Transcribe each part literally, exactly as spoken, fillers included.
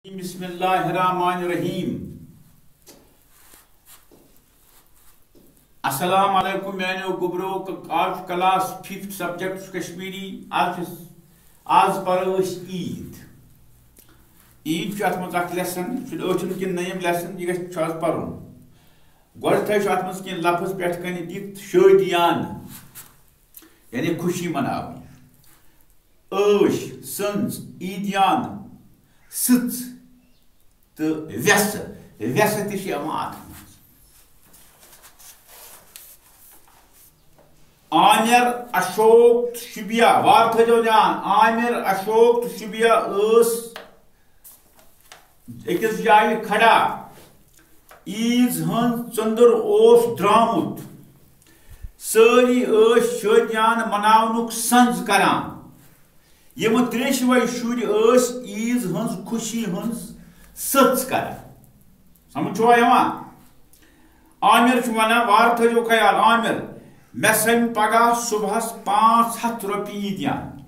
بسم اللہ الرحمن الرحیم۔ السلام علیکم میانیو گوبرو، ک-، آز چھُ class fifth، subject چھُ کشمیری۔ آز چھُ، آز پرو أسۍ عیٖد۔ عیٖد چھُ اتھ منٛز اکھ lesson، یہِ چھُ ٲٹھِم کِنہٕ نٔیِم lesson، یہِ گژھِ، چھُ آز پرُن۔ گۄڈٕنیتھٕے چھُ اتھ منٛز کینٛہہ لفظ پٮ۪ٹھ کنہِ دِتھ، شٲدیانہٕ، یعنی خوشی مناوٕنۍ۔ عٲش، سٕنٛز، عیٖدیانہٕ، سٕژ تہٕ وٮ۪سہٕ۔ وٮ۪سہٕ تہِ چھِ یِوان اَتھ منٛز۔ عامر، اشوک تہٕ شبیہ، وار تھٲیزیو دھیان، عامر، اشوک تہٕ شبیہ ٲس أکِس جایہِ کھڑا۔ عیٖد ہٕنٛز ژٔنٛدٕر اوس درٛامُت۔ سٲری ٲسۍ شٲدیانہٕ مناونُک سنٛز کران۔ یِم تریشوے شُرۍ ٲسۍ عیٖد ہٕنٛز خوشی ہٕنٛز سٕژ کران۔ سمجھ چھوا یِوان؟ عامر چھُ ونان، وارٕ تھٲیِو خیال، عامر، مےٚ سَمہِ پگاہ صبحس پانٛژھ ہتھ رۄپیہِ عیٖدیان۔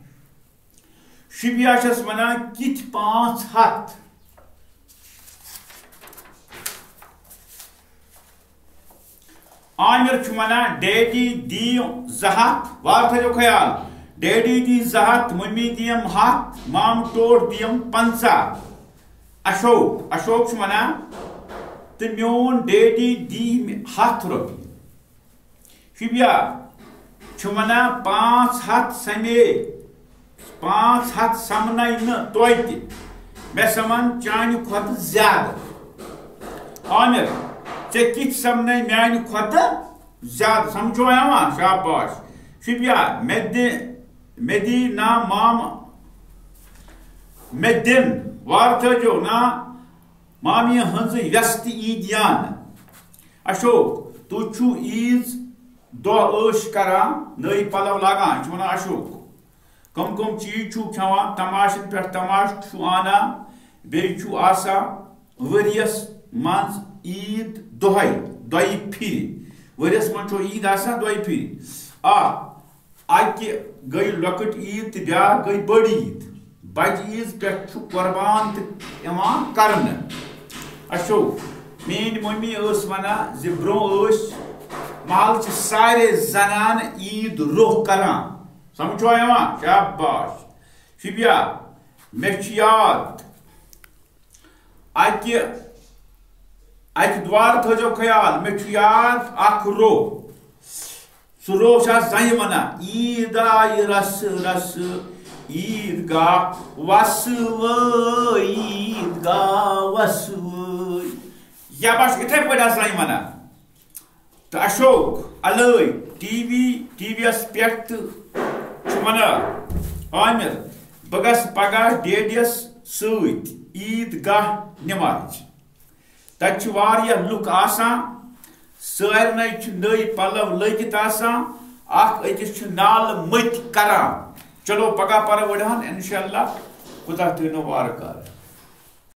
شبیہ چھَس ونان، کِتھ پانٛژھ ہتھ؟ عامر چھُ ونان، ڈیڈی دِیِو زٕ ہتھ، وارٕ تھٲیِو خیال، ڈیڈی دی زٕ ہتھ، ممی دِیم ہتھ، مامہٕ ٹوٹھ دِیم پنٛژاہ۔ اشوک، اشوک چھُ ونان، تہٕ میون ڈیڈی دی مےٚ ہتھ رۄپیہِ۔ شبیہ چھُ ونان، پانٛژھ ہتھ سَمے، پانٛژھ ہتھ سمنے نہٕ توتہِ، مےٚ سمن چانہِ کھۄتہٕ زیادٕ۔ عامر، ژےٚ کِتھ سمنے میانہِ کھۄتہٕ زیادٕ؟ سمجھو یِوان؟ شاباش۔ شبیہ، مےٚ دِ، مےٚ دی نا مام، مےٚ دِن، وارٕ تھٲیزیو نا مامی ہٕنٛزٕ وٮ۪سہٕ تہِ عیٖدیانہٕ۔ اشوک، تُہۍ چھِو عیٖد دۄہ عٲش کران، نٔے پلو لاگان، یہِ چھُ ونان اشوک۔ کم کم چیٖز چھِو کھٮ۪وان، تماشن پٮ۪ٹھ تماشہٕ چھِو انان، بیٚیہِ چھِو آسان ؤریَس منٛز عیٖد دۄہے، دۄیہِ پھِرِ۔ ؤریَس منٛز چھو عیٖد آسان دۄیہِ پھِرِ۔ آ، اکہِ گٔے لۄکٕٹ عیٖد تہٕ بیٛاکھ گٔے بٔڑ عیٖد۔ بجہِ عیٖز پٮ۪ٹھ چھُ قۄربان تہِ یِوان کرنہٕ۔ اچھو، میٛٲنۍ مٔمی ٲس ونان زِ برٛونٛہہ ٲسۍ محلہٕ چہِ سارے زنانہٕ عیٖد روٚف کران۔ سمجھ چھوا یِوان؟ شاباش۔ شبیہ، مےٚ چھُ یاد، اکہِ، اکہِ دُوارٕ تھٲیزیو خیال، مےٚ چھُ یاد اکھ روٚف۔ سُہ روٚف چھُ اَتھ زَنہِ وَنان، عیٖد آیہِ رَسہٕ رَسہٕ، عیٖد گاہ وَسہٕ وٲے، عیٖد گاہ وَسہٕ وٲے۔ یا بَس یِتھَے پٲٹھۍ آسہٕ زَنہِ وَنان۔ تہٕ اشوک علٲے ٹی وی، ٹی وی یَس پٮ۪ٹھ تہٕ چھُ وَنان، عامر، بہٕ گژھٕ پگاہ ڈیڈیَس سۭتۍ عیٖد گاہ نٮ۪مازِ۔ تَتہِ چھِ واریاہ لُکھ آسان، سارنٕے چھِ نٔے پَلو لٲگِتھ آسان، اَکھ أکِس چھِ نالہٕ مٔتۍ کران۔ چلو پگاہ پَرو أڑہَن اِنشاءاللہ، خدا تھٲینو وارٕ کارٕ۔